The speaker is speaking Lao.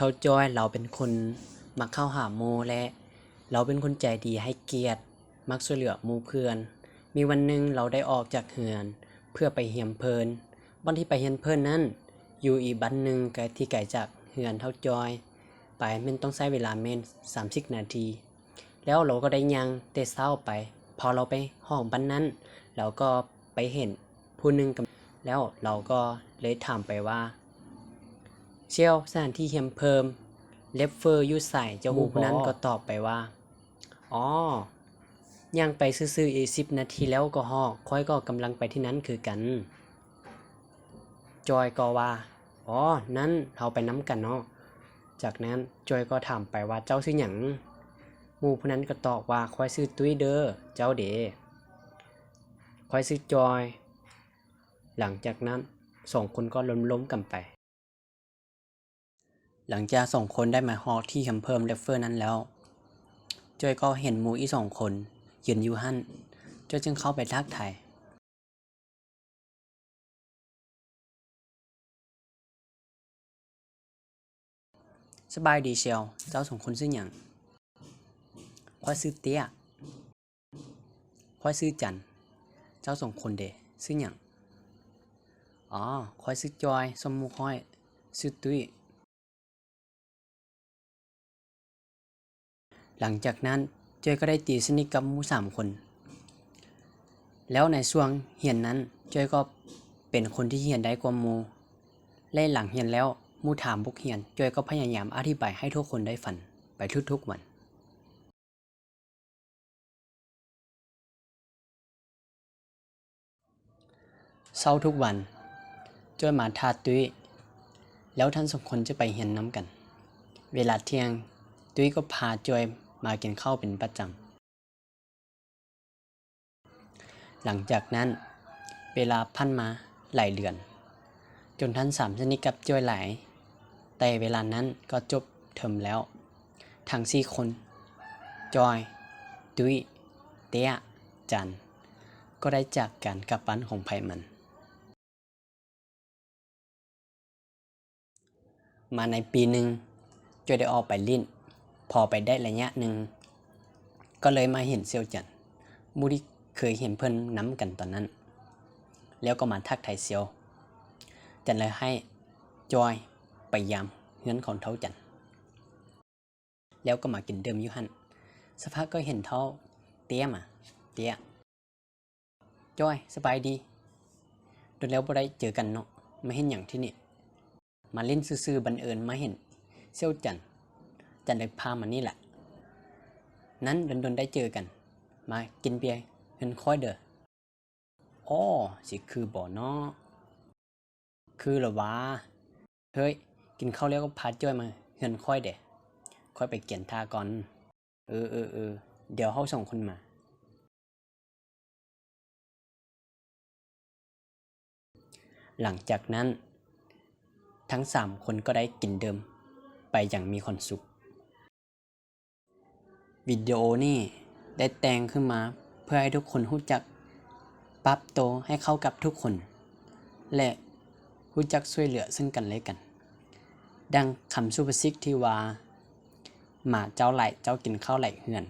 ເຖົ້າຈ້ອຍລາວເປັນຄົນມັກເຂົ້າຫາໝູ່ ແລະ ລາວເປັນຄົນໃຈດີໃຫ້ກຽດ ມັກຊ່ວຍເຫຼືອໝູ່ເພື່ອນ. ມີວັນໜຶ່ງລາວໄດ້ອອກຈາກເຮືອນເພື່ອໄປຮຽນເພີ້ນ. ບ່ອນທີ່ໄປຮຽນເພີ້ນນັ້ນ ຢູ່ອີກບ້ານໜຶ່ງ ທີ່ໄກຈາກເຮືອນເຖົ້າຈ້ອຍໄປ ແມ່ນຕ້ອງໃຊ້ເວລາແມ່ນສາມສິບນາທີ. ແລ້ວລາວກໍໄດ້ຍ່າງແຕ່ເຊົ້າໄປ. ພໍລາວໄປຮອດບ້ານນັ້ນ ລາວກໍໄປເຫັນຜູ້ໜຶ່ງກຳ ແລ້ວລາວກໍເລີຍຖາມໄປວ່າ ຊ່ຽວ ສະຖານທີ່ຮຽນເພີ້ນ ແລັບເຟີ້ ຢູ່ໃສ? ເຈົ້າຮູ້ຜູ້ນັ້ນກໍຕອບໄປວ່າ ອໍ ຍ່າງໄປຊື່ໆ ອີກສິບນາທີແລ້ວກໍຮອດ, ຂ້ອຍກໍກຳລັງໄປທີ່ນັ້ນຄືກັນ. ຈ້ອຍກໍວ່າ ອໍ ນັ້ນເຮົາໄປນຳກັນເນາະ. ຈາກນັ້ນຈ້ອຍກໍຖາມໄປວ່າ ເຈົ້າຊື່ຫຍັງ? ໝູ່ຜູ້ນັ້ນກໍຕອບວ່າ ຂ້ອຍຊື່ຕຸ້ຍເດີ, ເຈົ້າເດ? ຂ້ອຍຊື່ຈ້ອຍ. ຫຼັງຈາກນັ້ນສອງຄົນກໍລົມໆກັນໄປ. ຫຼັງຈາກສອງຄົນໄດ້ມາຮອດທີ່ຮຽນເພີ້ນແລັບເຟີ້ນັ້ນແລ້ວ, ຈ້ອຍກໍເຫັນໝູ່ອີກສອງຄົນຢືນຢູ່ຫັ້ນ, ຈ້ອຍຈຶ່ງເຂົ້າໄປທັກທາຍ. ສະບາຍດີຊ່ຽວ, ເຈົ້າສອງຄົນຊື່ຫຍັງ? ຂ້ອຍຊື່ເຕ້ຍ. ຂ້ອຍຊື່ຈັນ. ເຈົ້າສອງຄົນເດ ຊື່ຫຍັງ? ອໍ ຂ້ອຍຊື່ຈ້ອຍ, ສ່ວນໝູ່ຂ້ອຍຊື່ຕຸ້ຍ. ຫຼັງຈາກນັ້ນ ຈ້ອຍກໍໄດ້ຕີສະໜິດກັບໝູ່ສາມຄົນ. ແລ້ວໃນຊ່ວງຮຽນນັ້ນ ຈ້ອຍກໍເປັນຄົນທີ່ຮຽນໄດ້ກວ່າໝູ່ ແລະ ຫຼັງຮຽນແລ້ວ ໝູ່ຖາມບົດຮຽນ, ຈ້ອຍກໍພະຍາຍາມອະທິບາຍໃຫ້ທຸກຄົນໄດ້ຟັງໄປທຸກໆວັນ. ເຊົ້າທຸກວັນ ຈ້ອຍມາຖ້າຕຸ້ຍ ແລ້ວທັງສອງຄົນຈະໄປຮຽນນຳກັນ. ເວລາທ່ຽງ ຕຸ້ຍກໍພາຈ້ອຍມາກິນເຂົ້າເປັນປະຈຳ. ຫຼັງຈາກນັ້ນ ເວລາຜ່ານມາຫຼາຍເດືອນ ຈົນທັງສາມສະໜິດກັບຈ້ອຍຫຼາຍ, ແຕ່ເວລານັ້ນກໍຈົບເທີມແລ້ວ. ທັງສີ່ຄົນ ຈ້ອຍ, ຕຸ້ຍ, ເຕ້ຍ, ຈັນ ກໍໄດ້ຈາກກັນກັບບ້ານຂອງໃຜມັນ. ມາໃນປີໜຶ່ງ ຈ້ອຍໄດ້ອອກໄປຫຼິ້ນ, ພໍໄປໄດ້ໄລຍະໜຶ່ງ ກໍເລີຍມາເຫັນສ່ຽວຈັນ, ໝູ່ທີ່ເຄີຍຮຽນເພີ້ນນຳກັນຕອນນັ້ນ, ແລ້ວກໍມາທັກທາຍສ່ຽວ. ຈັນເລີຍໃຫ້ຈ້ອຍໄປຢາມເຮືອນຂອງເຖົ້າຈັນ. ແລ້ວກໍມາກິນດື່ມຢູ່ຫັ້ນ. ສັກພັກກໍເຫັນເຖົ້າເຕ້ຍມາ. ເຕ້ຍ, ຈ້ອຍ, ສະບາຍດີ. ດົນແລ້ວບໍ່ໄດ້ເຈີກັນເນາະ, ມາເຮັດຫຍັງທີ່ນີ້? ມາຫຼິ້ນຊື່ໆ, ບັງເອີນມາເຫັນສ່ຽວຈັນ, ຈັນເລີຍພາມານີ້ແຫຼະ. ນັ້ນ ດົນໆໄດ້ເຈີກັນ, ມາກິນເບຍເຮືອນຂ້ອຍເດີ. ອໍ ຊິຄືບໍ່ເນາະ? ຄືລະຫວາ. ເຮີ້ຍ, ກິນເຂົ້າແລ້ວກໍພາຈ້ອຍມາເຮືອນຂ້ອຍເດ, ຂ້ອຍໄປກຽນຖ້າກ່ອນ. ເອີໆໆ, ດຽວເຮົາສອງຄົນມາ. ຫຼັງຈາກນັ້ນ ທັງສາມຄົນກໍໄດ້ກິນດື່ມໄປຢ່າງມີຄວາມສຸກ. ວິດີໂອນີ້ໄດ້ແຕ່ງຂຶ້ນມາເພື່ອໃຫ້ທຸກຄົນຮູ້ຈັກປັບໂຕໃຫ້ເຂົ້າກັບທຸກຄົນ ແລະ ຮູ້ຈັກຊ່ວຍເຫຼືອເຊິ່ງກັນແລະກັນ. ດັ່ງຄຳສຸພາສິດທີ່ວ່າ ໝາເຈົ້າໄລ່ເຈົ້າກິນເຂົ້າໄລ່ເຮືອນ.